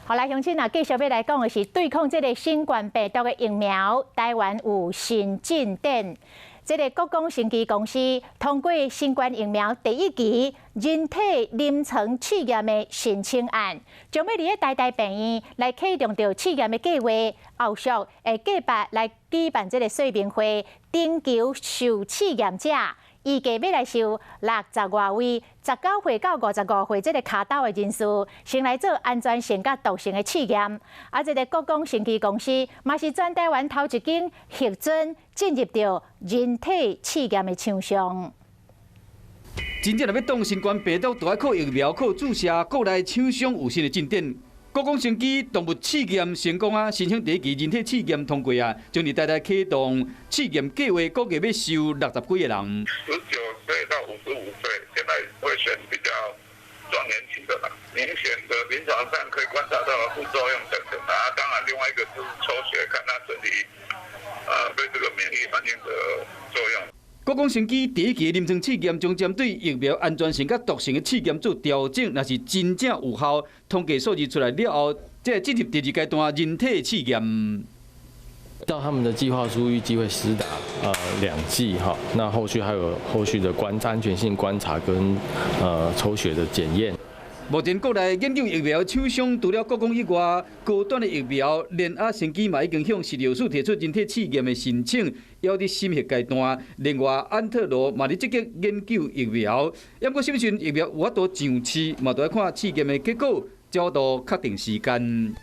好來，鄉親啊，繼續欲來講的是對抗這个新冠病毒的疫苗，台灣有新進展。這个國光生技公司通過新冠疫苗第一期人體臨床試驗的申請案，將欲佇咧台大病院來啟動著試驗的計劃，後續會計劃來舉辦這个說明會，徵求受試驗者。預計欲來收六十外位19歲到55歲這个跤斗的人士，先來做安全性佮毒性的試驗。啊，這个國光生技公司嘛是全台灣頭一間核准進入著人體試驗的廠商。真正若欲擋新冠病毒，就愛靠疫苗、靠注射。國內廠商有新的進展。國光生技動物試驗成功啊，申請第一期人體試驗通過啊，將佇台大啟動試驗計劃，估計欲收六十幾个人。 19歲到55歲，現在會選比較壯年期的啦，明顯的臨床上可以觀察到的副作用等等啊。當然，另外一個就是抽血看他身體，對這個免疫反應的作用。國光生技第一期臨床試驗將針對疫苗安全性佮毒性的試驗做調整，若是真正有效，統計數字出來了後，才會進入第二階段人體試驗。照他們的計劃書，預計會施打兩劑哈，那後續還有後續的觀安全性觀察跟抽血的檢驗。目前國內研究疫苗廠商除了國光以外，高端的疫苗聯亞生技嘛已經向食藥署提出人體試驗的申請，猶佇審核階段。另外，安特羅嘛佇積極研究疫苗，毋過審慎疫苗有法度上市，嘛都愛看試驗的結果，才有法度確定時間。